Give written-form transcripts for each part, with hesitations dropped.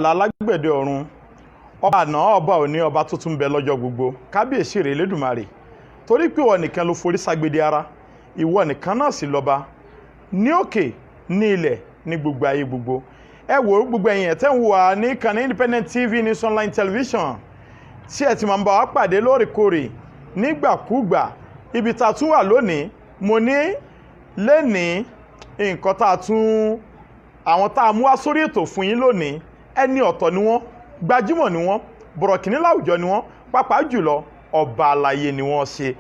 Alágbẹ̀dẹ ọ̀run, ọba àná, ọba òní, ọba tuntun bẹ lọ́jọ́ gbogbo, kábíyèsí rẹ̀ Elédùmarè, torí pé ìwọ nìkan ló forí ságbede ara, ìwọ nìkan náà sì lọ́ba ní òkè, ní ilẹ̀, ní gbogbo ayé gbogbo. Ẹ wò ó, gbogbo ẹ̀yin ẹ̀ tẹ́ ń wò wá ní ìkànnì Independent TV News Online Television tí ẹ ti máa ń bá wa pàdé lóòrèkóòrè nígbàkúùgbà, ibi tá a tún wà lónìí, mo ní lénìí, nǹkan tá a tún àwọn tá a mú wá sórí ètò fún yín lónìí, ẹni ọ̀tọ̀ ni wọ́n, gbajúmọ̀ ni wọ́n, bọ̀rọ̀kìnní láwùjọ ni wọ́n, pàápàá jùlọ ọba àlàyé ni wọ́n ṣe.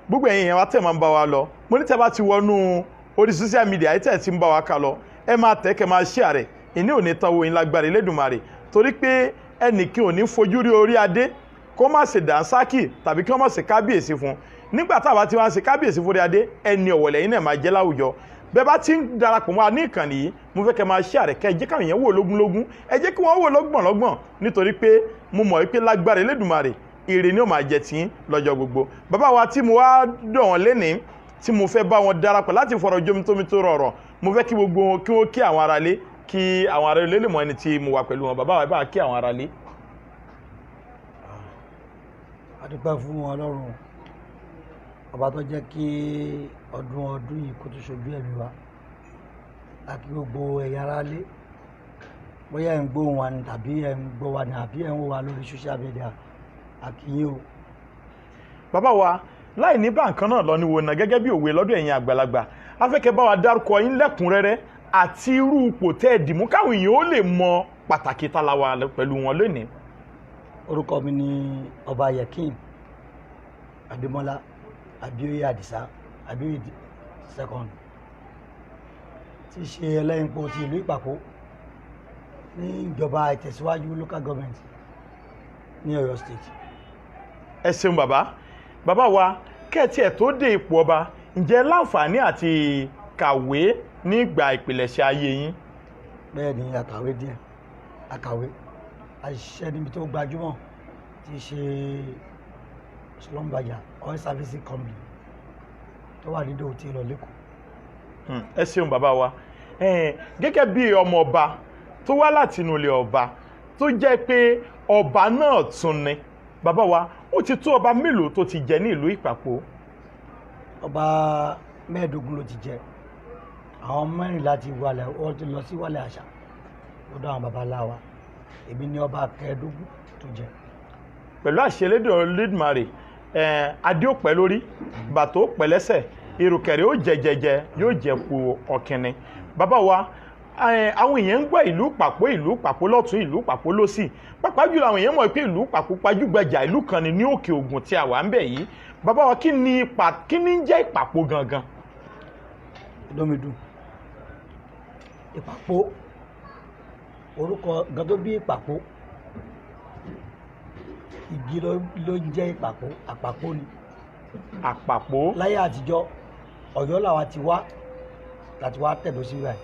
Gbogbo ẹ̀yin yẹn wá tẹ̀ máa ń bá wa lọ, mo ní tẹ́ bá ti wọnú orí social media yìí tẹ̀ ti ń bá wa ká lọ, ẹ máa tẹ̀ kẹ́ máa share rẹ̀. Ìní ò ní tán wo yín lágbára Elédùmarè, torí pé ẹnìkan ò ní fojú rí orí adé kó má ṣe dànsákì tàbí kí wọ́n má ṣe kábíyèsí fún. Nígbà táwa ti wá ń ṣe kábíyèsí fún orí adé, ẹni ọ̀wọ̀ lẹ́yìn náà máa jẹ́ láwùjọ. Bẹ́ẹ̀ bá ti ń darapọ̀ mọ́ wa ní ìkànnì yìí, mo fẹ́ kẹ́ máa share rẹ̀, kẹ́ ẹ jẹ́ káwọn èèyàn wò lógúnlógún, ẹ jẹ́ kí wọ́n wò lọ́gbọ̀nlọ́gbọ̀n, nítorí pé mo mọ̀ wípé lágbára Elédùmarè, ire ni ó máa jẹ́ tiyín lọ́jọ́ gbogbo. Bàbá wa tí mo wá dọ̀ wọ́n lénìí, tí mo fẹ́ bá wọn darapọ̀ láti fọ̀rọ̀ jomitoro rọ̀rọ̀, mo fẹ́ kí gbogbo wọn kí wọ́n kí àwọn aráalé, kí àwọn aráalé lè mọ ẹni tí mo wà pẹ̀lú wọn. Bàbá wa, bá kí àwọn aráalé. A dúpẹ́ fún Ọlọ́run ọba tó jẹ́ kí ọdún ọdún yìí kó tó ṣojú ẹ̀mí wa. A kí gbogbo ẹ̀yin aráalé, bóyá ẹ̀ ń gbóhùn wa ni tàbí ẹ̀ ń gbọ́ wa ni àbí ẹ̀ ń wò wá lórí social media, a kí yín o. Bàbá wa, láì ní bá nǹkan náà lọ ní wo náà, gẹ́gẹ́ bí òwe lọ́dọ̀ ẹ̀yin àgbàlagbà, afẹ́kẹ́ bá wa dárúkọ yín lẹ́kùnrẹ́rẹ́ àti irú ipò tẹ́ ẹ dìmú, káwọn èèyàn ó lè mọ pàtàkì táláwa pẹ̀lú wọn lónìí. Orúkọ mi ni Ọba Yekin Adémọ́lá Abíóyè Àdìsá Abíóyè second, tí í ṣe ẹlẹ́yìnpọ̀ ti ìlú Ìpàpó ní ìjọba Ìtẹ̀síwájú Local Government ní Ọ̀yọ́ State. Ẹ ṣeun bàbá. Bàbá wa, kẹ́ẹ̀tì ẹ̀ tó dé ipò ọba, ǹjẹ́ láǹfààní àti kàwé nígbà ìpìlẹ̀ṣẹ̀ ayé yín? Bẹ́ẹ̀ ni, àkàwé díẹ̀, àkàwé, a ṣiṣẹ́ níbi tó gbajúmọ̀ tí í ṣe Schlumberger Oil Servicing Company tó wà ní Dòwòtí lọ lẹ́kọ̀ọ́. Ẹ ṣeun bàbá wa. Gẹ́gẹ́ bí ọmọ ọba tó wá láti inú ilé ọba, tó jẹ́ pé ọba náà tún ni bàbá wa, ó ti tó ọba mélòó tó ti jẹ ní ìlú Ìpàpó? Ọba 15 ló ti jẹ. Àwọn 14 ti wàlẹ̀, wọ́n ti lọ sí wàlẹ̀ àṣà lọ́dọ̀ àwọn baba ńlá wa. Èmi ní ọba 15 tó jẹ. Pẹ̀lú àṣẹ Elédùn Olódùmarè, adé ó pẹ́ lórí, bàtà ó pẹ́ lẹ́sẹ̀, ìrùkẹ̀rẹ̀ ó jẹjẹjẹ, yóò jẹ ku ọ̀kìnrin. Bàbá wa, àwọn èèyàn ń gbọ́ ìlú Ìpàpó, ìlú Ìpàpó lọ́tún, ìlú Ìpàpó lósì. Pàápàá jùlọ, àwọn èèyàn mọ̀ pé ìlú Ìpàpó gbajúgbajà ìlú kan ni ní Òkè Ògùn tí a wà ń bẹ̀ yìí. Bàbá wa, kí ni ipa, kí ni ń jẹ́ Ìpàpó gangan? Inú mi dùn. Ìpàpó, orúkọ gan tó bí Ìpàpó, igi ló ń jẹ́ Ìpàpó, àpàpó ni. Àpàpó. Láyé àtijọ́, Ọ̀yọ́ làwa ti wá láti wá tẹ̀dó sí báyìí.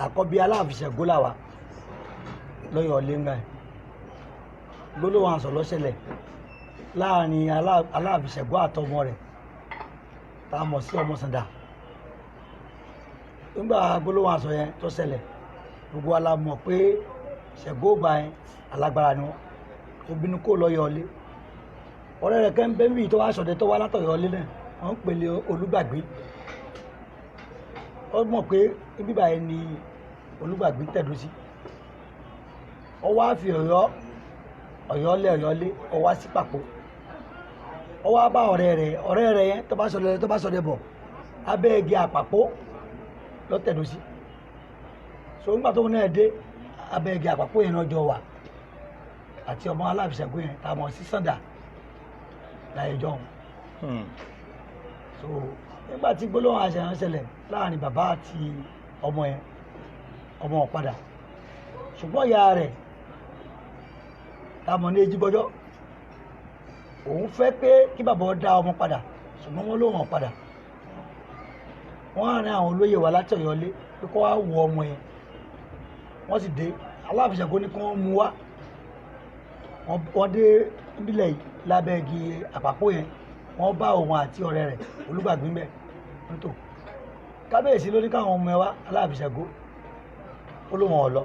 Àkọ́bí Aláàfin Ṣàngó làwa lọ́yọ̀ọ́ lẹ́ńgà ẹ̀. Gbólóhùn àṣọ ló ṣẹlẹ̀ láàrin Aláàfin Ṣàngó àtọmọ rẹ̀ tá a mọ̀ sí ọmọ Sàndà. Nígbà gbólóhùn àṣọ yẹn tó ṣẹlẹ̀, gbogbo wa la mọ̀ pé Ṣàngó gbà yẹn, alágbára ni wọ́n. Ó bínú kó lọ́yọ̀ọ́ lé. Ọ̀rẹ́ rẹ̀ kẹ́ ń bẹ́ níbi tó wá ṣọ̀dẹ̀ tó wá látọ̀yọ́ lé náà, wọ́n ń pèlè Olúgbàgbé. Ó mọ̀ pé ibi báyìí ni Olúgbàgbé tẹ̀dó sí. Ó wá fi Ọ̀yọ́, Ọ̀yọ́ lé, Ọ̀yọ́ lé, ó wá sí Pàpó. Ó wá bá ọ̀rẹ́ rẹ̀, ọ̀rẹ́ rẹ̀ yẹn tó bá ṣọdẹ bọ̀, abẹ́ igi àpàpó ló tẹ̀dó sí. So nígbà tó náà dé abẹ́ igi àpàpó yẹn, náà jọ wà àti ọmọ Aláàfin Ṣàngó yẹn tá a mọ̀ sí Sàndà láyé jọ̀hún. So nígbà tí gbólóhùn àṣà yẹn ṣẹlẹ̀ láàrin bàbá àti ọmọ yẹn, ọmọ ò padà, ṣùgbọ́n ìyá rẹ̀ tá a mọ̀ ní Ejígbọ́jọ́, òun fẹ́ pé kí bàbá ó dá ọmọ padà, ṣùgbọ́n wọ́n lóun ò padà. Wọ́n á rìn àwọn olóyè wa láti Ọ̀yọ́ lé pé kó wá wo ọmọ yẹn. Wọ́n sì dé. Aláàfin Ṣàngó ní kí wọ́n mú wá. Wọ́n dé nílẹ̀ yìí lábẹ́ igi àpapọ̀ yẹn, wọ́n bá òun àti ọ̀rẹ́ rẹ̀ Olúgbàgbé ńbẹ̀. Nítò kábíyèsí ló ní káwọn ọmọ ẹ wá, Aláàfin Ṣàngó. Ó lóun ọ̀ lọ.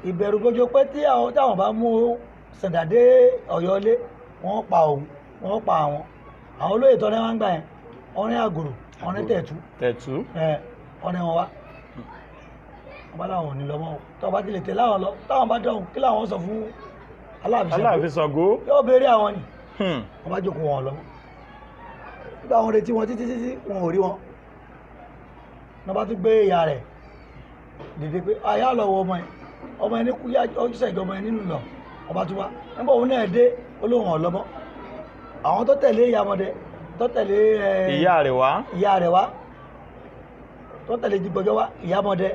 Ìbẹ̀rù bójú pé tí àwọn táwọn bá mú Sàǹdà dé Ọ̀yọ́ lé, wọ́n pa òun, wọ́n pa àwọn. Àwọn olóyè tó ní wọ́n ń gbà yẹn, ọ̀rẹ́ àgòrò, ọ̀rẹ́ tẹ̀tú. Tẹ̀tú. Ẹ ọ̀rẹ́ wọn wá, wọ́n bá láwọn ò ní lọ mọ́ o. Tó bá ti lè tẹ̀ láwọn lọ, táwọn bá dọ̀hùn, kí làwọn sọ fún Aláàfin Ṣàngó? Aláàfin Ṣàngó. Yóò béèrè àwọn ni. Wọ́n bá jókòó, wọn lọ mọ́. Nígbà wọn retí wọn títí títí, wọn ò rí wọn. Wọ́n bá tún gbé ìyá rẹ̀ dìde pé àyà lọ wọ ọmọ yẹn, ọmọ yẹn ní kú yá ọ́fíìsì ìjọba yẹn nínú lọ. Wọ́n bá tún wá nígbà òun náà dé, olóhùn ọ̀lọ́mọ́. Àwọn tó tẹ̀lé ìyá ọmọdé tó tẹ̀lé Ìyá rẹ̀ wá. Ìyá rẹ̀ wá, tó tẹ̀lé Jígbọjọ́ wá, ìyá ọmọdé.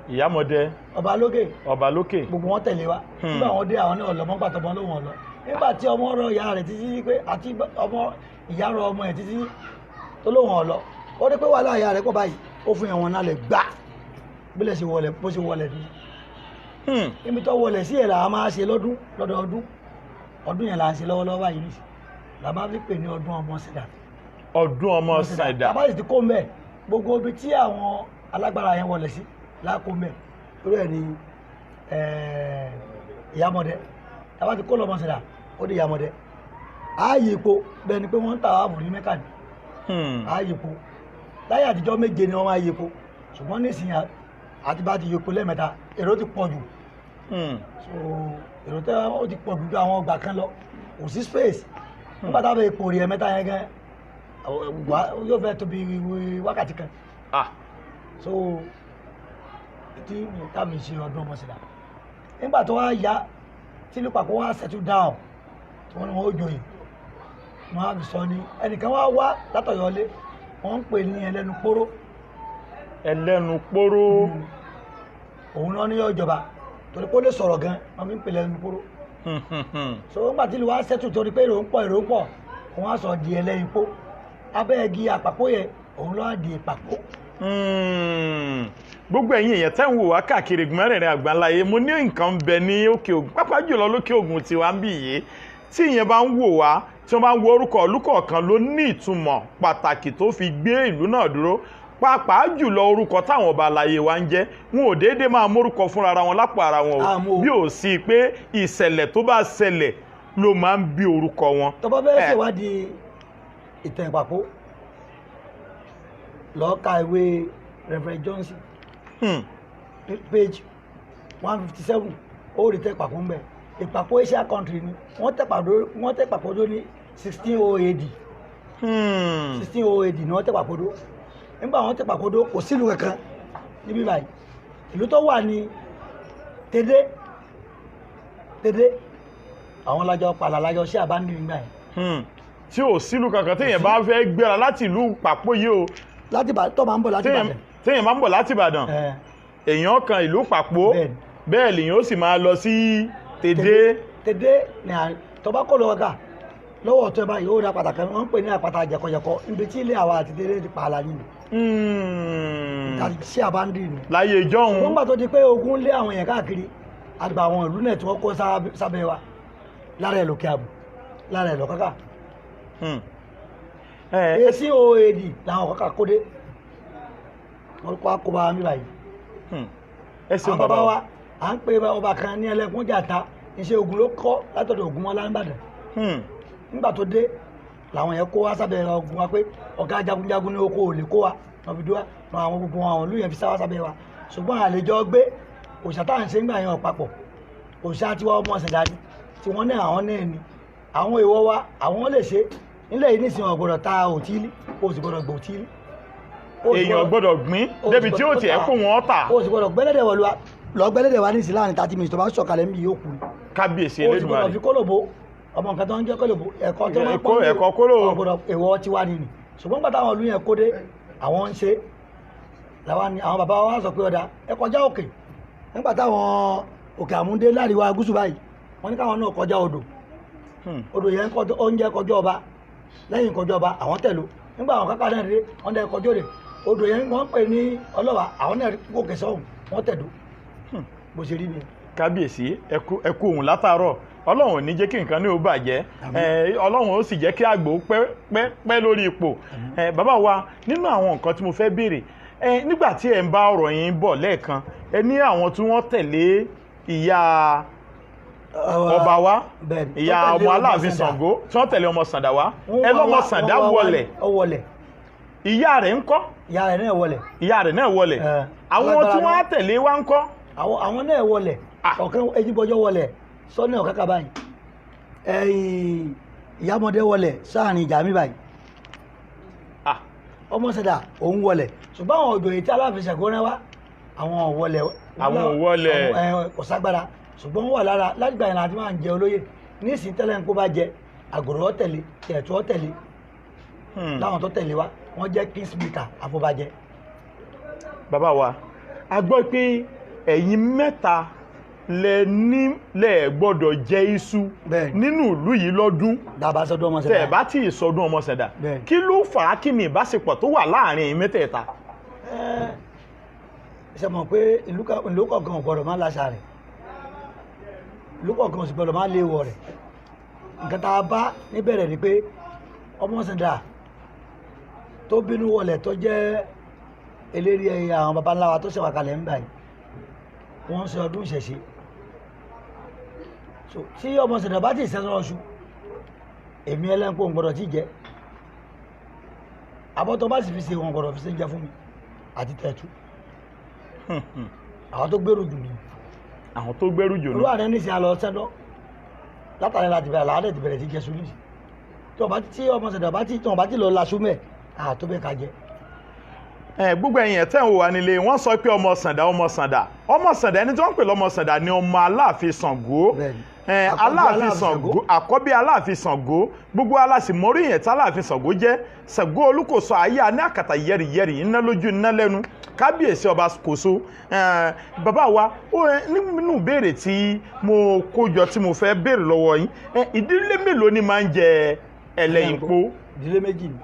Ìyámọdé. Ọba lókè. Ọba lókè. Gbogbo wọn tẹ̀lé wa. Nígbà wọn dé, àwọn náà ọlọmọ gbàtọmọ lóhùn ọlọ. Nígbà tí ọmọ rọ ìyá rẹ̀ títí pé àti ọmọ ìyá rọ ọmọ ẹ̀ títí tó lóhùn ọlọ, ó rí pé wàhálà ìyá rẹ̀ pọ̀ báyìí, ó fún ẹ̀wọ̀n náà lẹ̀ gbà bílẹ̀ ṣe wọlé, bó ṣe wọlé ní. Níbi tó wọlé sí ẹ̀ là á máa ṣe lọ́dún lọ́dọọdún. Ọdún yẹn là ń ṣe lọ́wọ́lọ́wọ́ báyìí nìsí, là máa fi pè ní ọdún ọmọ Sẹ̀dá. Ọdún ọmọ Sàìdà. Tàbá sì ti kó mbẹ, gbogbo ibi tí àwọn alágbára yẹn wọlé sí lákó mbẹ. Irú ẹ̀ ní ìyámọdé. Tàbá ti kó lọ́mọ Sẹ̀dá, ó di ìyámọdé, ààyè ipò bẹ́ẹ̀ ni pé wọ́n ń ta ààbò ní Mẹ́kà ni. Ààyè ipò láyé àtijọ́, méje ni wọ́n máa yí ipò, ṣùgbọ́n nísìnyí àti bá ti yí ipò lẹ́ẹ̀mẹ́ta, èrò ti pọ̀ jù. So èrò tẹ́ ó ti pọ̀ jù ju àwọn ọgbà kan lọ, kò sí space. Nígbà táwọn ipò rí ẹ̀mẹ́ta yẹn gan yóò fẹ́ tóbi wákàtí kan. So tí táàmì ṣe ọdún ọmọ sílá, nígbà tó wá ya tí ìlú Pàpọ̀ wá settle down, tí wọ́n ní wọ́n ó joyè, wọ́n á fi sọ ní ẹnìkan wá wá látọ̀yọ́lé, wọ́n ń pè ní ẹlẹ́nu póró. Ẹlẹ́nu póró. Òun náà ní yóò jọba torí pé ó lè sọ̀rọ̀ gan, wọ́n fi ń pè lẹ́nu póró. So nígbà tí ìlú wa settle, torí pé èrò ń pọ̀, èrò ń pọ̀, òun á sọ di ẹlẹ́yin pó abẹ́ igi àpapọ̀ yẹn, òun ló wá di ìpàpọ̀. Gbogbo ẹ̀yin èèyàn tẹ́ ń wò wá káàkiri mẹ́rẹ̀ẹ̀rin àgbáńláyé, mo ní nǹkan ń bẹ ní òkè ògùn, pápá jùlọ lókè ògùn tiwa ń bì yìí. Tí ìyẹn bá ń wò wá, tí wọ́n bá ń wo orúkọ ìlú kọ̀ọ̀kan, ló ní ìtumọ̀ pàtàkì tó fi gbé ìlú náà dúró, pàápàá jùlọ orúkọ táwọn ọba àlàyé wa ń jẹ́. Wọn ò déédéé máa mórúkọ fúnra ara wọn lápò ara wọn o. Àmọ́ o. Bí ò sí pé ìṣẹ̀lẹ̀ tó bá ṣẹlẹ̀ ló máa ń bí orúkọ wọn. Tó bá fẹ́ ṣèwádìí ìtàn ìpàpọ̀, lọ ka ìwé Reverend Johnson, page 157, ó rí tẹ́ ìpàpọ̀ ń bẹ̀. Ìpàpọ̀ Asia country ni wọ́n tẹ́ pàdó, wọ́n tẹ́ ìpàpọ̀ dó ní 16 AD. 16 AD ni wọ́n tẹ́ ìpàpọ̀ dó. Nígbà wọ́n tẹ́ ìpàpọ̀ dó, kò sílùú kankan níbí báyìí. Ìlú tó wà ní Tèdè. Tèdè àwọn lájọ pàlà, lájọ sí àbáńdì nígbà yẹn. Tí ò sílùú kankan, téèyàn bá fẹ́ gbéra láti ìlú Pàpó yìí o, láti Ìbàdàn, tó máa ń bọ̀ láti téèyàn Ìbàdàn. Téèyàn bá ń bọ̀ láti Ìbàdàn, èèyàn kan ìlú Pàpó, Bẹ́ẹ̀ni. bẹ́ẹ̀ lèèyàn ó sì máa lọ sí Tèdè. Tèdè ní à tó bá kó lọ́wọ́ ká lọ́wọ́ ọ̀tún ẹ̀ báyìí, ó rí àpáta kan wọ́n ń pè ní àpáta jẹ̀kọ̀jẹ̀kọ̀, níbi tí ilé àwa àti Tèdè ti pààlà nínú sí àbáńdì ni. Láyé ìjọ́hun. Wọ́n gbà tó di pé ogun lé àwọn èèyàn káàkiri, àgbà àwọn ìlú náà tí wọ́n kó sábẹ́ wa, lára ẹ̀ lókè àbù, lára ẹ̀ lọ́kọ́kà. 18 AD làwọn kọ́kà kó dé, wọ́n kó àkóbá mi báyìí. Ẹ ṣeun. Àwọn bàbá bàbá wa. wa, à ń pe ọba kan ní Ẹlẹ́kúnjàta. Iṣẹ́ ogun ló kọ́ látọ̀dọ̀ Ògúnmọ́lá nìbàdàn. Nígbà tó dé làwọn yẹn kó wá sábẹ́ ogun wa pé ọ̀gá jagunjagun ní oko ò lè kó wa, wọn fi dúró wọn. Àwọn gbogbo àwọn ìlú yẹn fi sáwá sábẹ́ wa, ṣùgbọ́n àlejò gbé òòṣà tá à ń ṣe ńgbà yẹn ọ̀pápọ̀. Òòṣà tiwa ọmọ ọ̀sẹ̀ dání tí wọ́n ní àwọn náà ni àwọn èèwọ̀ wa, àwọn lè ṣe nílẹ̀ yìí nísìnyí. Ò gbọ́dọ̀ ta òtílí, o sì gbọ́dọ̀ gbò òtílí. O sì Èèyàn gbọ́dọ̀ gbìn o sì débi tí ó gbọ́dọ̀ tiẹ̀ ta. kó wọn tà. O sì gbọ́dọ̀ gbẹ́lẹ́dẹ̀ wọ̀lú wa lọ gbẹ́lẹ́dẹ̀ wa nísìnyí, láàrin 30 minutes tó bá sọ̀kalẹ̀ níbi yóò kú ni. Kábíyèsí O sì gbọ́dọ̀ Elédùmarè. fi kólòbó, ọmọ nǹkan tó ń jẹ́ kólòbó, ẹ̀kọ́ tó máa ń pọ́n Ẹ̀kọ́ kólò. Ọ̀gbọ́dọ̀, èèwọ̀ tiwa nìyí. Ṣùgbọ́n gbàtà àwọn ìlú yẹn kó dé, àwọn ń ṣe làwa ni àwọn bàbá wa sọ pé ọ̀dà ẹ kọjá òkè. Nígbà táwọn òkè àmúdé láríwá gúúsù báyìí, wọ́n ní káwọn náà kọjá odò. Odò yẹn kọjá oúnjẹ, kọjá ọba lẹ́yìn, kọjá ọba àwọn tẹ̀lú. Nígbà àwọn kákà náà dé, wọ́n dẹ́ kọjá òde, odò yẹn wọ́n pè ní ọlọ́wà, àwọn náà gòkè sọ́hùn, wọ́n tẹ̀dó. Bó ṣe rí ni. Kábíyèsí, ẹ kú òun látàárọ̀. Ọlọ́run ò ní jẹ́ kí nǹkan ní ó bàjẹ́. Ọlọ́run ó sì jẹ́ kí àgbò pẹ́ pẹ́ pẹ́ lórí ipò. Bàbá wa, nínú àwọn nǹkan tí mo fẹ́ béèrè, Ẹ nígbà tí ẹ ń bá ọ̀rọ̀ yín bọ̀ lẹ́ẹ̀kan, ẹ ní àwọn tí wọ́n tẹ̀lé ìyá ọba wa, Bẹ́ẹ̀ni. ìyá Tó tẹ̀lé ọmọ Aláàfin Sàndà. Ṣàngó, tí wọ́n tẹ̀lé ọmọ Sàndà wá. Wọ́n Ẹ wá lọ́mọ wá- Sàndà wọ́n wá wá wọlẹ̀. Ó wọlẹ̀. Ìyá rẹ̀ ńkọ́? Ìyá rẹ̀ náà wọlẹ̀. Ìyá rẹ̀ náà wọlẹ̀. Ẹ, Àwọn alágbára tí wọ́n á ni. tẹ̀lé wá ńkọ́? Àwọn náà wọlẹ̀. Ah. Ọ̀kan Ejíbọjọ́ wọlẹ̀ sọ́nà ọ̀kákà báyìí, ẹ̀yìn ìyámọ̀dé wọlẹ̀ sáàrin ìjà mi báyìí. Ah, Ọmọ Sàndà òun wọlẹ̀, ṣùgbọ́n àwọn òjòyè tí Aláàfin Ṣàngó rán wá, àwọn ò wọlẹ̀. Àwọn ò wọlẹ̀. Kò ságbára, ṣùgbọ́n wọ́n wà lára látìgbà yẹn láti máa ń jẹ olóyè nísìnyí. Tẹ́lẹ̀ ń kó bá jẹ àgòrò ọ̀tẹ̀lé, tẹ̀tù ọ̀tẹ̀lé. Láwọn tó tẹ̀lé wa, wọ́n jẹ́ kingmaker àfọbàjẹ́. Bàbá wa, a gbọ́ pé ẹ̀yin mẹ́ta lẹ ní lẹ gbọ́dọ̀ jẹ iṣu Bẹ́ẹ̀ni. nínú ìlú yìí lọ́dún Dàbà sọdún ọmọ tẹ́ Sàndà. ẹ bá tí ì sọdún ọmọ Sàndà. Bẹ́ẹ̀ni. Kí ló fà á? Kí ni ìbáṣepọ̀ tó wà láàrin ẹ̀yin mẹ́tẹ̀ẹ̀ta? Ẹ́, ṣe mọ̀ pé ìlú kọ̀ọ̀kan ò gbọ́dọ̀ má láṣà rẹ̀, ìlú kọ̀ọ̀kan ò sì gbọ́dọ̀ má léèwọ̀ rẹ̀. Nǹkan tá a bá níbẹ̀rẹ̀ ni pé ọmọ Sàndà tó bínú wọlé, tó jẹ́ eléré ẹyẹ àwọn baba ńlá wa tó ṣẹ̀wá kalẹ̀ ń báyìí, wọ́n ń ṣe ọdún ìṣẹ̀ṣe. So tí ọmọ Sàndà bá ti sẹ́sọ́ ọṣù, èmi ẹlẹ́nkó ń gbọ́dọ̀ tí jẹ́ àbọ̀tọ́ bá sì fi ṣe, wọn gbọ́dọ̀ fi ṣe ń jẹ fún mi àti tẹ̀tù. Àwọn tó gbèrú jù nìyí. Àwọn tó gbẹ́rù jù Olú nù. àná nísìnyí alọ sẹ́dọ̀ látàrí láti bẹ̀rẹ̀ làádẹ́ ti bẹ̀rẹ̀ sí jẹ́sùn nísì tí ọba tí ọmọ Sàndà bá ti tí wọn bá ti lọ laṣú mẹ́ àtó bẹ́ẹ̀ ká jẹ. Ẹ gbogbo ẹ̀yin ẹ̀ tẹ́ ń wò wá nílé, wọ́n sọ pé ọmọ Sàndà, ọmọ Sàndà, ọmọ Sàndà, ẹni tí wọ́n ń pè lọ́mọ Sàndà ni ọmọ Aláàfin Ṣàngó. Bẹ́ẹ̀ni. Ẹ, Àkọ́bí Aláàfin Aláàfin Ṣàngó, Ṣàngó. Àkọ́bí Aláàfin Ṣàngó. Gbogbo aláṣì mọ́rí yẹn tí Aláàfin Ṣàngó jẹ́. Ṣàngó Olúkòso ayé ní àkàtà yẹ̀rìyẹ̀rì, iná lójú, iná lẹ́nu, kábíyèsí ọba Kòso. Ẹ, bàbá wa, ó ẹ, nínú ìbéèrè tí mo kó jọ tí mo fẹ́ béèrè lọ́wọ́ yín, ẹ, ìdílé mélòó ni máa ń jẹ ẹlẹ́yìnpó? Ìdílé méjì ni.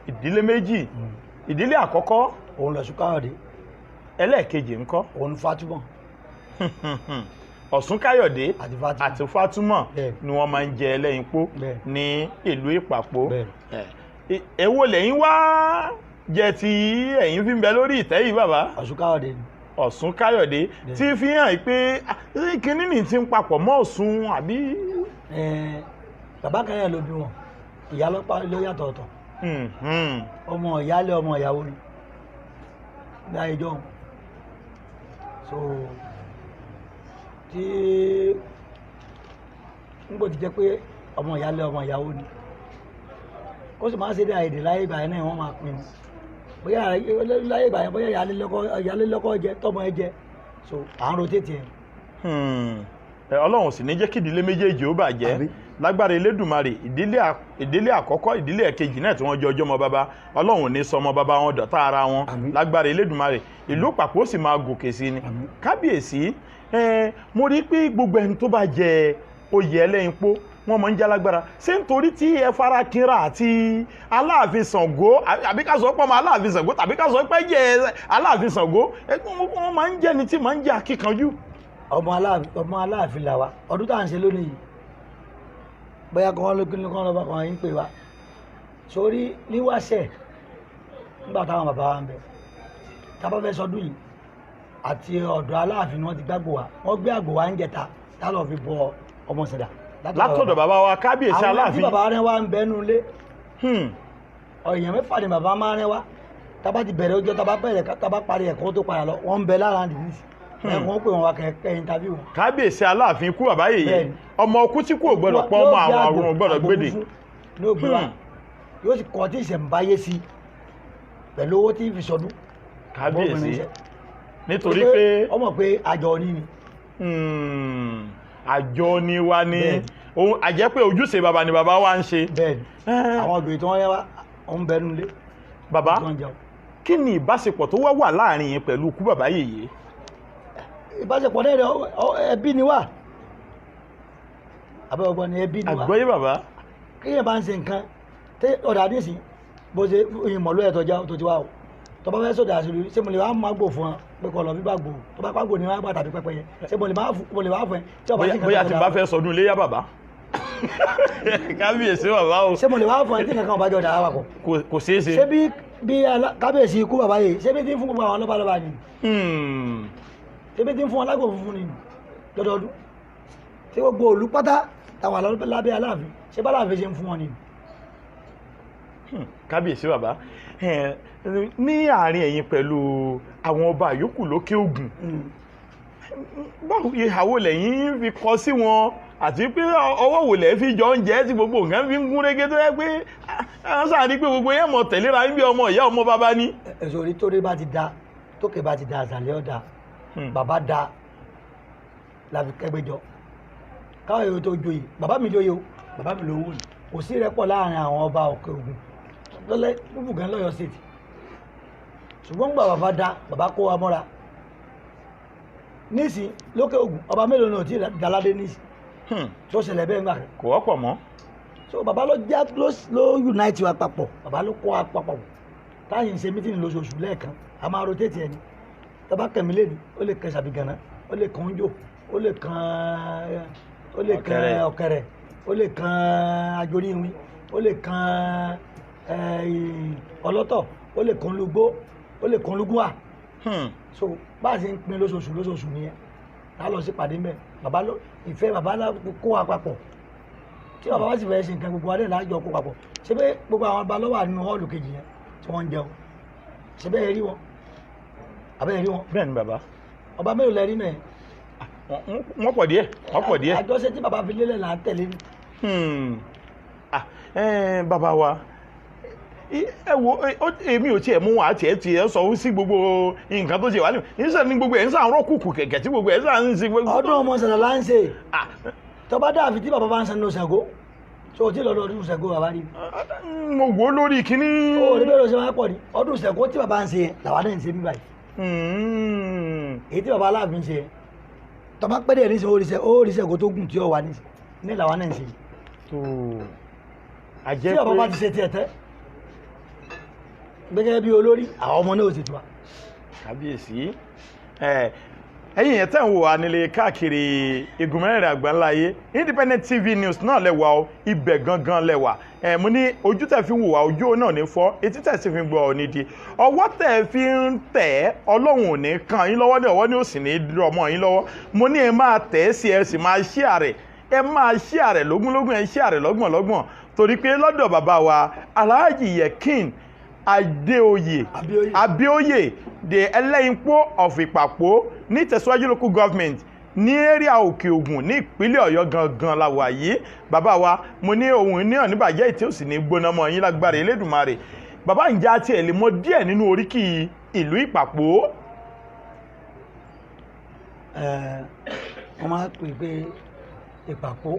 Ìdílé méjì. Ìdílé àkọ́kọ́? Òun lọ̀ṣun Káyọ̀dé. Ẹlẹ́ẹ̀kejì ńkọ́? Òun Fátúmọ̀. Ọ̀ṣun Káyọ̀dé àti Fátúmọ̀. Àti Fátúmọ̀ Bẹ́ẹ̀. ni wọ́n máa ń jẹ ẹlẹ́yìnpó Bẹ́ẹ̀. ní ìlú Ìpàpó. Bẹ́ẹ̀. Èwo lẹ́yìn wá jẹ tí ẹ̀yin fi ń bẹ lórí ìtẹ́ yìí, bàbá? Ọ̀ṣun Káyọ̀dé ni. Ọ̀ṣun Káyọ̀dé. Bẹ́ẹ̀. Tí fi hàn pé ah, kínní ní ti ń papọ̀ mọ́ Ọ̀ṣun àbí? Ẹ, bàbá kan yẹn ló bí wọn, ìyá lọ́pàá ló yàtọ̀ ọ̀tọ̀. Ọmọ ìyáálé, ọmọ ìyàwó ni ní ayé jọ̀hún. So tí n kò ti jẹ́ pé ọmọ ìyáálé, ọmọ ìyàwó ni, ó sì máa ń ṣe dé àìdè láyé ìgbà yẹn náà, wọ́n máa pín in bóyá láyé ìgbà yẹn, bóyá ìyáálé lọ́kọ́ jẹ, tọmọ ẹ jẹ, so à ń rotate yẹn. Ẹ, Ọlọ́run sì ní jẹ́ kí ìdílé méjèèjì ó bàjẹ́. Àmín. Lágbára Elédùmarè, ìdílé àkọ́kọ́, ìdílé ẹ̀kejì náà tí wọ́n jọ ọjọ́ mọ bàbá, Ọlọ́run ò ní sọ ọmọ bàbá wọn dọ̀tá ara wọn. Àmín. Lágbára Elédùmarè, ìlú Pàpó sì máa gòkè sí ni. Àmín. Kábíyèsí ẹ, mo rí i pé gbogbo ẹni tó bá jẹ oyè ẹlẹ́yinpó, wọ́n máa ń jálágbára. Ṣé nítorí tí ẹ fara kínra àti Aláàfin Ṣàngó, àbí ká sọ pé ọmọ Aláàfin Ṣàngó, tàbí ká sọ pé jẹ Aláàfin Ṣàngó, ẹ, wọ́n máa ń jẹ́ni tí máa ń jẹ́ akíkanjú? Ọmọ Aláàfin là wa. Ọdún tá à ń ṣe lónìí yìí, bóyá kọ́ ló kí kọ́ lọ́ba kan yín pè wá sórí níwáṣẹ̀ nígbà táwọn bàbá wa ń bẹ, tá a bá fẹ́ sọdún yìí, àti ọ̀dọ̀ Aláàfin ni wọ́n ti gbàgbó wa. Wọ́n gbé àgbò wa ń jẹta tá lọ́ọ́ fi bọ ọmọ Sàndà. Látọ̀dọ̀ bàbá wa kábíyèsí Àwọn tí Aláàfin. bàbá rẹ wá ń bẹ nínú ilé, ọ̀yàn mẹ́fà ni bàbá máa rẹ wá. Tá bá ti bẹ̀rẹ̀ ọjọ́, tá bá bẹ̀rẹ̀, tá bá parí ẹ̀kọ́ tó padà lọ, wọ́n ń bẹ lára nìyí, ẹ̀kọ́ pè wọ́n wá kẹ́ interview wọn. Kábíyèsí Aláàfin kú bàbá yèyé. Bẹ́ẹ̀ni. Ọmọ ọkú tí kò gbọdọ̀ pọ̀, ọmọ àwọn àrùn ò gbọdọ̀ gbédè. Ní ó gbé wa, yóò sì kọ́ tí ìṣẹ̀ǹbáyé sí pẹ̀lú owó tí fi sọdún. Kábíyèsí, nítorí pé ọmọ pé àjọ ní ni. Àjọ ni wa ni. Bẹ́ẹ̀ni. Ohun àjẹ́ pé ojúṣe bàbá ni bàbá wa ń ṣe. Bẹ́ẹ̀ni, àwọn obìnrin tí wọ́n rẹ́ wá, òun bẹ nulẹ̀ Bàbá, tí wọ́n jẹun. kí ni ìbáṣepọ̀ tó wá wà láàrin yín pẹ̀lú ikú bàbá yèyé? Ìbáṣepọ̀ náà rẹ̀, ẹbí ni wá, àbẹ́ ọgbọ́n ni, ẹbí ni wá. Àgbọ́yé bàbá. Kéèyàn bá ń ṣe nǹkan tẹ ọ̀dà nísìn, bó ṣe ìmọ̀lú ẹ̀ tọ́já tó ti wá o, tó bá fẹ́ sọ̀dà àṣírí, ṣé mo lè wá máa gbò fún ọ pé kọ́ lọ bí bá gbò tó bá pàgbò ní wá gbà tàbí pẹ́pẹ́yẹ, ṣé mo lè máa fún mo lè wá fún ẹ tí ọba sí nǹkan Bóyá tó tí n dáa? bá fẹ́ sọdún iléyá bàbá, kábíyèsí bàbá o. Ṣé mo lè wá fún ẹ tí nǹkan kan bá jọ dà wá papọ̀? Kò ṣeé ṣe. Ṣé bí Bí kábíyèsí ikú bàbá yìí, ṣé bí tí ń fún gbogbo àwọn lọ́balọ́ba ni? Ṣé bí tí ń fún wọn lágbo funfun ni lọ́dọọdún? Ṣé gbogbo òlú pátá táwọn lábẹ́ Aláàfin, ṣé bá Aláàfin ṣe ń fún wọn ni? Kábíyèsí bàbá. Ní àárín ẹ̀yin pẹ̀lú àwọn ọba yòókù lókè Ògùn, báwo ìhàwó lẹ́yìn fi kọ sí wọn, àti pé ọwọ́ wò lẹ́ fi jọ ń jẹ́ tí gbogbo nǹkan fi ń gún régé, tó yẹ pé àwọn sáà ní pé gbogbo yẹn mọ̀ tẹ̀léra ń bí ọmọ ìyá ọmọ bàbá ní? Èso orí torí bá ti da, tókè bá ti da, àzàlẹ́ ọ̀dà. Bàbá da la fi kẹ́gbẹ́jọ káwọn èrò tó joyè. Bàbá mi joyè o, bàbá mi lówó ni. Kò sí rẹ́pọ̀ láàrin àwọn ọba Òkè Ògùn lọ́lẹ́ búbù gan lọ́yọ̀ State, ṣùgbọ́n gbà bàbá da, bàbá kó wa mọ́ra. Nísìn lókè Ògùn, ọba mélòó ni ò tí ì daládé nísìn tó ṣẹlẹ̀ bẹ́ẹ̀ ńgbà kan? Kò wọ́pọ̀ mọ́. So bàbá ló já ló unite wa papọ̀, bàbá ló kó wa papọ̀. Táyì ń ṣe meeting lóṣooṣù lẹ́ẹ̀kan, a máa rotate ẹni tọ́ba kẹ̀mí lẹ́nu, ó lè kan Sàbígànà, ó lè kan Oúnjò, ó lè kan Ọ̀kẹ́rẹ́. Ọ̀kẹ́rẹ́, ó lè kan Ajoríwin, ó lè kan Ọlọ́tọ̀, ó lè kan Lúgbó, ó lè kan Lúgúnwà. So bá a ṣe ń pín lóṣooṣù lóṣooṣù nìyẹn, tá a lọ sí pàdé mbẹ. Bàbá ló ìfẹ́, bàbá ló kó wa papọ̀. Tí bàbá bá sì fẹ́ ṣe nǹkan, gbogbo adé láàjọ kó papọ̀. Ṣé pé gbogbo àwọn ọba ló wà nínú hall kejì yẹn tí wọ́n ń jẹun? Ṣé bẹ́ẹ̀ rí wọn àbẹ́ẹ̀ rí wọn? Bẹ́ẹ̀ ni bàbá. Ọba mélòó lẹ rí mẹ́ẹ̀? Wọ́n pọ̀ díẹ̀, wọ́n pọ̀ díẹ̀. Àjọṣe tí bàbá fi lélẹ̀ là ń tẹ̀lé ní. Ah, bàbá wa, ẹ wo, èmi ò tiẹ̀ mú wọn àti ẹ̀ tiẹ̀ sọ sí gbogbo nǹkan tó ṣe wà ní nísà ní gbogbo ẹ̀ ń sàn rọ́kùkù kẹ̀kẹ́ tí gbogbo ẹ̀ sàn ń sin gbogbo. Ọdún ọmọ sàlẹ̀ là ń ṣe. Ah, tọ́ba dàbí tí bàbá bá ń sanu Ṣàngó tó o ti lọ́dọ̀ ọdún Ṣàngó bàbá rí? Mo wò ó lórí kíní. Ó rí bẹ́ẹ̀ ló ṣe máa pọ̀ ní ọdún Ṣàngó tí bàbá ń ṣe yẹn làwa náà ń ṣe mí báyìí. Èyí tí bàbá Aláàfin ń ṣe yẹn, tọ́ba pẹ́ díẹ̀ nísìnyí, ó rí Ṣàngó tó gùn tí ó wà nísìnyí ní làwa náà ń ṣe. Tó a jẹ́ Tí bàbá bá pé ti ṣe tiẹ̀ tẹ́ gẹ́gẹ́ bí olórí, àwọn ọmọ náà ó sì tiwa. Kábíyèsí. Ẹ̀yin yẹn tẹ̀ ń wò wá nílé káàkiri igun mẹ́rẹ̀ẹ̀rin àgbáńlá ayé, Independent TV News náà lẹ́wà o, ibẹ̀ gangan lẹ́wà. Mo ní ojú tẹ̀ fi ń wò wá, ojú náà ní fọ́, etí tẹ̀ sì fi ń gbọ́ ò ní di, ọwọ́ tẹ̀ fi ń tẹ̀ ẹ́, Ọlọ́run ò ní kàn yín lọ́wọ́ ní ọwọ́ ní òsì ní ọmọ yín lọ́wọ́. Mo ní ẹ máa tẹ̀ ẹ́ sí, ẹ sì máa share rẹ̀, ẹ máa share rẹ̀ lógúnlógún, ẹ share rẹ̀ lọ́gbọ̀nlọ́gbọ̀n, torí pé lọ́dọ̀ bàbá wa Alhaji Yekin Adéoyè Abíóyè. Abíóyè, the Ẹlẹ́yinpó of Ìpàpó ní Tẹ̀síwájú Local Government ní area Òkè Ògùn ní ìpínlẹ̀ Ọ̀yọ́ gangan la wà yìí. Bàbá wa, mo ní ohun ní ọ̀nìbàjẹ́ tí ó sì ní gbóná mọ́ yín lágbára Elédùmarè. Bàbá, ǹjẹ́ àti ẹ̀ lè mọ díẹ̀ nínú oríkì ìlú Ìpàpó? Wọ́n máa ń pè pé Ìpàpó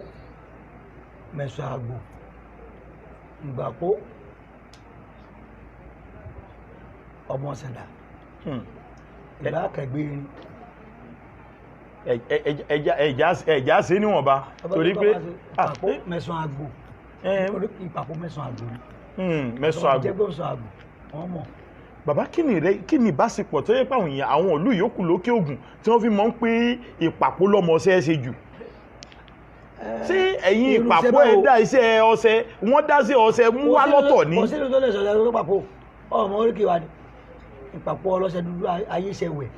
mẹ̀sọ̀ àgbò ìgbàpó ọmọ sẹ̀dá ìlú akẹgbẹ́rin. Ẹ̀já sí níwọ̀nba torí pé Ìpàpó mẹ̀sọ̀ àgbò, oríkì Ìpàpó mẹ̀sọ̀ àgbò ni. Mẹ̀sọ̀ àgbò. Jẹ́ pé mẹ̀sọ̀ àgbò wọ́n mọ̀. Bàbá, kí ni rẹ, kí ni ìbáṣepọ̀ tó yẹ pé àwọn èèyàn àwọn ìlú yòókù lókè Ògùn tí wọ́n fi mọ̀ ń pé Ìpàpó lọ́mọ ọṣẹ ṣe jù? Ṣé ẹ̀yin Irú iṣẹ́ Ìpàpó ẹ̀ báwo? dá iṣẹ́ ọṣẹ, wọ́n dá sí ọṣẹ mú wá lọ́tọ̀ ní? Kò sí ìlú tó lè sọ̀rọ̀ ẹ̀rọ Ìpàpó. Ọmọ oríkì wa ni Ìpàpó ọlọ́ṣẹ dúdú ayíṣẹ́wẹ̀.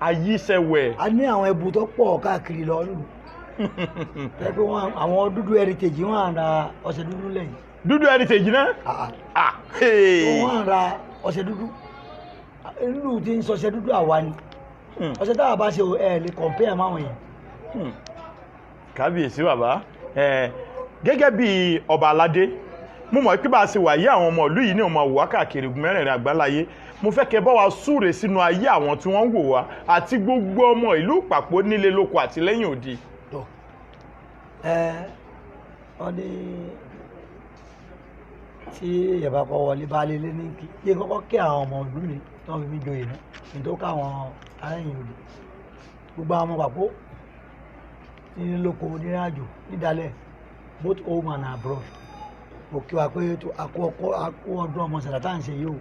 Ayíṣẹ́wẹ̀. A ní àwọn ẹbù tó pọ̀ káàkiri lọ nílùú tẹ́ pé wọ́n àwọn dúdú heritage, wọ́n à ń ra ọṣẹ dúdú lẹ́yìn. Dúdú heritage náà? Ah, Ah, hey. wọ́n à ń ra ọṣẹ dúdú nílùú tí ń sọṣẹ dúdú àwa ni. Ọṣẹ táwa bá ṣe o, ẹ lè compare máwọn yẹn. Kábíyèsí bàbá. Gẹ́gẹ́ bí ọba aládé, mo mọ̀ pé bá a ṣe wà yí, àwọn ọmọ ìlú yìí ní ọmọ wà káàkiri igun mẹ́rẹ̀ẹ̀rin àgbáláyé. Mo fẹ́ kẹ́ bá wa súre sínú ayé àwọn tí wọ́n ń wò wá àti gbogbo ọmọ ìlú Ìpàpó nílé lóko àti lẹ́yìn odi. Tó ẹ, wọ́n ní tí ìyàbá kọ wọlé bá lé lé ní kí yé kọ́kọ́ kí àwọn ọmọ ìlú mi tí wọ́n fi mí joyè náà ní tó káwọn aráyìn òde, gbogbo àwọn ọmọ Pàpó ní lóko, nírìn àjò, nídàálẹ̀, both home and abroad, mo kí wa pé tó akó ọdún ọmọ sàrà tá à ń ṣe yìí o,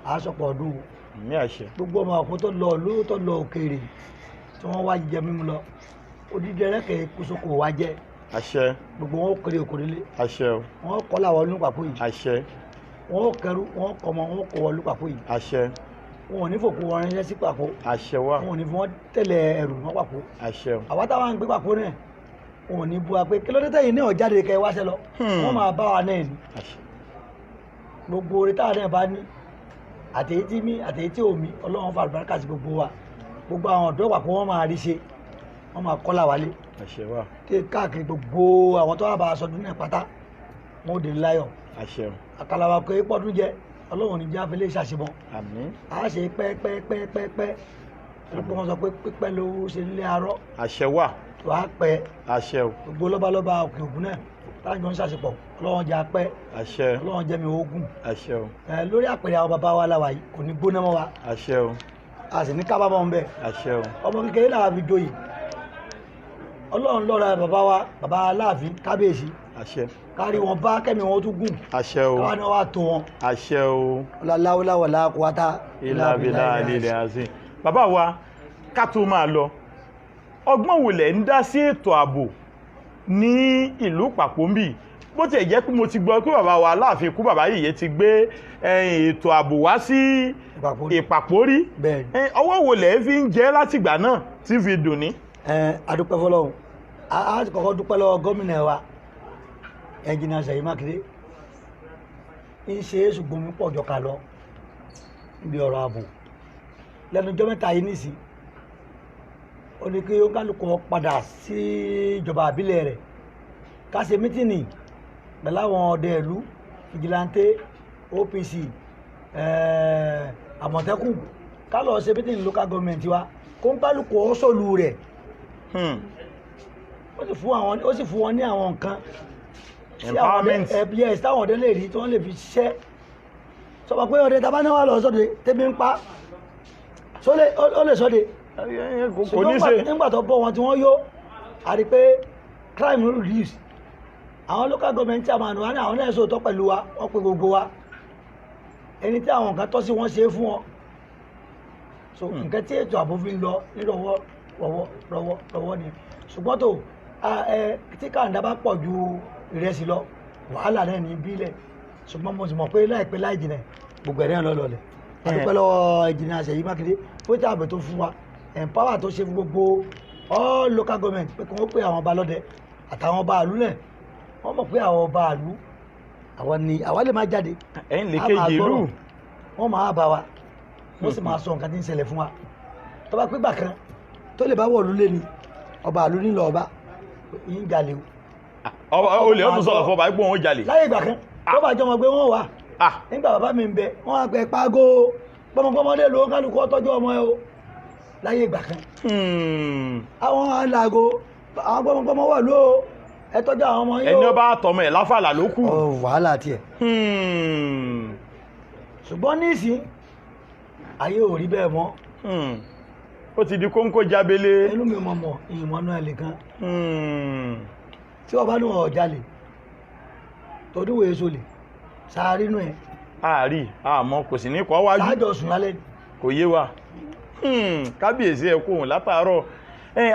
àásọpọ̀ ọdún o. Ní àṣẹ. Gbogbo ọmọ àpò tó lọ ìlú, tó lọ òkèèrè, tí wọ́n wá jíjẹ mímu lọ, odidi ẹrẹ́kẹ̀ kósókò wá jẹ́. Àṣẹ. Gbogbo wọn ó kéré òkòrèlé. Àṣẹ o. Wọn kọ́ làwọn ọdún Pàpó yìí. Àṣẹ. Wọn ó kẹrù, wọn ó kọmọ, wọn ó kó wọlú Pàpó yìí. Àṣẹ. Wọn ò ní fòkú wọn ránṣẹ́ sí Pàpó. Àṣẹ wa. Wọn ò ní fi wọn tẹ̀lé ẹrù wọn Pàpó. Àṣẹ. Àwa táwa ń gbé Pàpó náà, wọn ò ní bu wa pé kí ló dé tẹ̀yìn náà jáde kẹ́ ẹ wáṣẹ́ lọ. Wọ́n máa bá wa náà ní. Àṣẹ. Gbogbo orí táwa náà bá ní, àtẹ̀yí tí mí àtẹ̀yí tí ò mí, Ọlọ́run fa àlùbáríkà sí gbogbo wa. Gbogbo àwọn ọ̀dọ́ Pàpó, wọ́n máa rí ṣe, wọ́n máa kọ́là wálé. Àṣẹ wa. Tí káàkiri gbogbo àwọn tó wà bá aṣọ dún náà pátá, wọn ò dé láyọ̀. Àṣẹ. Àkàlà wa pé pọ́dún jẹ, Ọlọ́run ní jáfẹ́ lè ṣàṣemọ́. Àmín. A ṣe pẹ́pẹ́pẹ́pẹ́, torí pé wọ́n sọ pé pípẹ́ ló ṣe nílé arọ́. Àṣẹ wa. Tó a pẹ́. Àṣẹ o. Gbogbo lọ́balọ́ba òkè ògùn náà táwọn jọ ń ṣàṣepọ̀, Ọlọ́run jẹ́ apẹ́. Àṣẹ. Ọlọ́run jẹ́ mi ogun. Àṣẹ o. Ẹ lórí àpèrè àwọn bàbá wa láwa yìí, kò ní gbóná mọ́ wa. Àṣẹ o. A sì ní kábàámọ̀ ń bẹ̀. Àṣẹ o. Ọmọ kékeré làwọn fi joyè, Ọlọ́run lọ́ra bàbá wa, bàbá Aláàfin, kábíyèsí. Àṣẹ. Kárí wọn bá kẹ́mi wọn tún gùn. Àṣẹ o. Káwa náà wà tó wọn. Àṣẹ o. Ọláláwọláwọlá kúwátá. Ìlàbílà lílẹ̀ àzín. Bàbá wa, ká tó máa lọ, ọgbọ́n wo lẹ̀ ń dá sí ètò ààbò ní ìlú Pàpó ń bì? Bó tiẹ̀ jẹ́ pé mo ti gbọ́ pé bàbá wa Aláàfin kú bàbá yìí ti gbé ètò ààbò wá sí Ìpàpó rí. Bẹ́ẹ̀ ni. Ọwọ́ wo lẹ̀ fi ń jẹ́ látìgbà náà tí fi dùn ní? A dúpẹ́ fọ́lọ́run. A ti kọ́kọ́ dúpẹ́ lọ́wọ́ gómìnà wa, ẹnjìnà Ṣèyí Mákindé. Ń ṣe é, ṣùgbọ́n mi pọ̀ jọka lọ níbi ọ̀rọ̀ ààbò lẹ́nu ọjọ́ mẹ́ta yìí nìsín. Ó ní kí ó kálukú padà sí ìjọba àbílẹ̀ rẹ̀, ká ṣe meeting pẹ̀lú àwọn ọdẹ ìlú, vigilante, OPC, Àmọ̀tẹ́kùn, ká lọ ṣe meeting local government wa, kó ń kálukú ó sòlù rẹ̀. Ó sì fún wọn ní àwọn nǹkan tí àwọn ọdẹ- Empowerment. Yes, táwọn ọdẹ lè rí tí wọ́n lè fi ṣiṣẹ́. Sọ pé ọdẹ tá a bá náà wà lọ sọ́dẹ tẹ́bí ń pa, ó lè sọ́dẹ. Kò ní ṣe. Nígbà tó bọ́ wọn tí wọ́n yó, a rí pé crime reduce. Àwọn local government chairman wa ní àwọn náà sòótọ́ pẹ̀lú wa, wọ́n pe gbogbo wa, ẹni tí àwọn nǹkan tọ́ sí wọ́n ṣe é fún wọn. So nǹkan tí ètò ààbò fi ń lọ ní rọwọ́ rọwọ́ rọwọ́ rọwọ́ ni. Ṣùgbọ́n tó tí kàńdá bá pọ̀ ju ìrẹsì lọ, wàhálà náà ní bílẹ̀. Ṣùgbọ́n mo sì mọ̀ pé láìpẹ́ láì jìnà, gbogbo ẹ̀rẹ́ lọ lọlẹ̀. A dúpẹ́ lọ́wọ́ ẹnjìnìà Ṣèyí Mákindé fún ètò ààbò tó fún wa, empower tó ṣe fún gbogbo all local government, pé kí wọ́n pè àwọn ọba lọ́dẹ àtàwọn ọba àlú náà. Wọ́n mọ̀ pé àwọn ọba àlú, àwọn ni àwa lè má jáde. Ẹ̀yin lè A máa kejì ìlú. gbọ́rọ̀. Wọ́n máa bá wa, wọ́n sì máa sọ nǹkan tí ń ṣẹlẹ̀ fún wa. Tó bá pígbà kan tó lè bá wọ̀lú lé ni ọba àlú nílò ọba yín jalè o. Ọba olè ó tún sọ̀rọ̀ fún ọba pé òun jalè. Láyé ìgbà kan tó bá jọmọ pé wọ́n wà nígbà bàbá mi ń bẹ, wọ́n á pẹ pàgó gbọmọgbọmọdé ló kálukú tọ́jú ọmọ ẹ o. Láyé ìgbà kan, àwọn alágo, àwọn gbọmọgbọmọ wà ló, ẹ tọ́jú àwọn ọmọ yín o. Ẹni ọba tọmọ ẹ̀ láfàlà ló kù. Ọ wàhálà tiẹ̀. Ṣùgbọ́n nísìn, ayé ò rí bẹ́ẹ̀ mọ́. Ó ti di kóńkó jábélé. Inú mi mọ̀ mọ̀ ìmọ̀nà ẹ̀ nìkan tí wọ́n bá ní wọn jalè torí wòye sólè sáárínú ẹ̀. Àárí àmọ́ kò sì ní kọ́ wájú. Sáájọ sùn lálẹ́ ni. Kò yé wa. Kábíyèsí, ẹ kú òun látàárọ̀.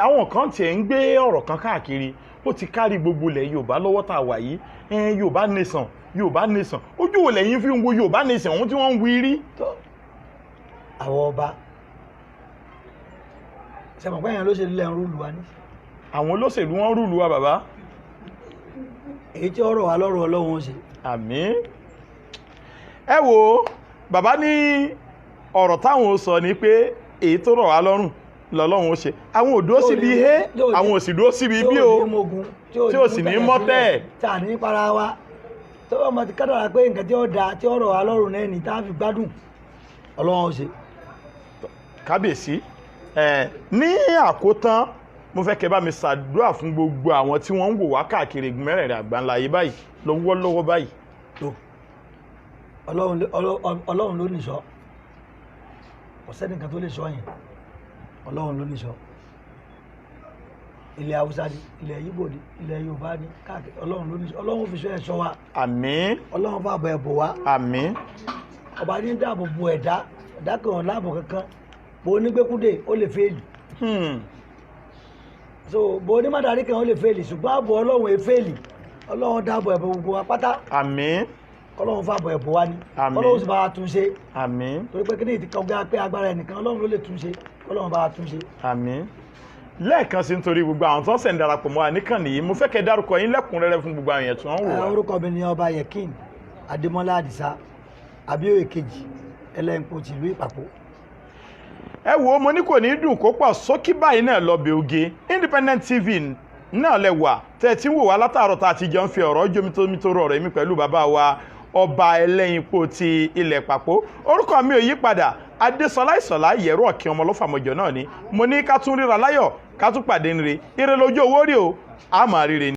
Àwọn kan tiẹ̀ ń gbé ọ̀rọ̀ kan káàkiri, ó ti kárí gbogbo ilẹ̀ Yorùbá lọ́wọ́ tá a wà yìí. Yorùbá nation, Yorùbá nation, ojú wo lẹ́yìn fi ń wo Yorùbá nation ohun tí wọ́n ń wí rí? Tó àwọn ọba sẹmọ̀ pé èèyàn ló ṣe lẹ́ ń rule wa ní. Àwọn olóṣèlú wọn rule wa, bàbá. Èyí tí ọ̀rọ̀ wa lọ́rọ̀, Ọlọ́run ó ṣe. Àmín. Ẹ wo bàbá, ní ọ̀rọ̀ táwọn ó sọ ni pé èyí tó rọ̀ wá lọ́rùn lọ́lọ́run ó ṣe. Àwọn ò dúró síbi hé, àwọn ò sì dúró síbi bí o, tí ò sì ní mọ́tẹ̀. Tí a ní para wa, tó bá ma ti kádàrá pé nǹkan tí ó da tí ọ̀rọ̀ wa lọ́rùn náà ní tá a fi gbádùn, Ọlọ́run ó ṣe. Kábíyèsí ẹ, ní àkótán, mo fẹ́ kẹ́ bá mi ṣàdúrà fún gbogbo àwọn tí wọ́n ń wò wá káàkiri igun mẹ́rẹ̀ẹ̀rin àgbáńlá yìí báyìí lọ́wọ́lọ́wọ́ báyìí. Tó Ọlọ́run ló nìṣọ́, kò sẹ́nìkan tó lè sọ yẹn. Ọlọ́run ló nìṣọ́. Ilẹ̀ Haúsá ni, ilẹ̀ Ìgbò ni, ilẹ̀ Yorùbá ni, káàkiri, Ọlọ́run ló nìṣọ́. Ọlọ́run fi ṣọ́ ẹ̀ ṣọ́ wa. Àmín. Ọlọ́run fàbọ̀ ẹ̀ bò wá. Àmín. Ọba ní dáàbò bo ẹ̀dá, ẹ̀dá kan láàbò kankan. Bó onígbẹ́kúdè ó lè fail. So bó onímọ̀dárí kan ó lè fail, ṣùgbọ́n ààbò Ọlọ́run è fail. Ọlọ́run dáàbò ẹ̀ bò gbogbo wa pátá. Àmín. Kọ́lọ́run fàbọ̀ ẹ̀bùn wa ni. Àmín. Kọ́lọ́run sì bá wa tún ṣe. Àmín. Torí pé kíní ìtìkọ̀ ga pé agbára ẹnìkan, Ọlọ́run ló lè tún ṣe. Kọ́lọ́run bá wa tún ṣe. Àmín. Lẹ́ẹ̀kan sí, nítorí gbogbo àwọn tó ń sẹ̀ ń darapọ̀ mọ́ wa níkànnì yìí, mo fẹ́ kẹ́ dárúkọ yín lẹ́kùnrẹ́rẹ́ fún gbogbo àwọn èèyàn tí wọ́n ń wò wá. Orúkọ mi ni Ọba Yekin Adémọ́lá Àdìsá Abíóyè kejì, Ẹlẹ́yinpo tìlú Ìpàpó. Ẹ wo, mo ní kò ní dùn kó pọ̀ sókí báyìí náà lọ bẹ oge. Independent TV náà lẹ wà tẹ́ ẹ ti ń wò wá látàárọ̀, tá a ti jọ ń fi ọ̀rọ̀ jomitoro ọ̀rọ̀ èmi pẹ̀lú bàbá wa, Ọba Ẹlẹ́yinpo ti ilẹ̀ Pàpó. Orúkọ mi ò yí padà, Adésọlá Ìsọ̀lá Ìyẹ̀rú Ọ̀kìn ọmọ ọlọ́fàmọ̀jọ náà ni. Mo ní ká tún ríra láyọ̀, ká tún pàdé nire. Ire lójú owó rí o, a máa ríre ni.